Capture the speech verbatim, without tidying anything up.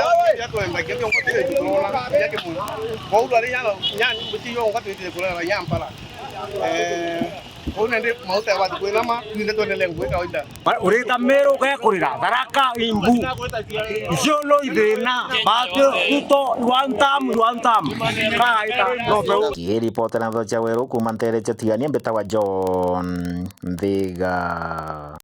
Nda, ya twendagia biongo tiri turona ya kimu. Kwa ulu ari ya nya mbuti yo ngwa twitire kurara ya mpara. Eh, una ndi mauta ya watu kwinama, ninde twendelee ngwika oinda. Urita Meru ugekurira, Tharaka, Imbu, Isiolo ithina, Batu, Ruto, one term, one term. Kaita, no peu. Kiripotera ntho cia Weru kuuma ntere cia Tigania, mbitagwa John Nthiga.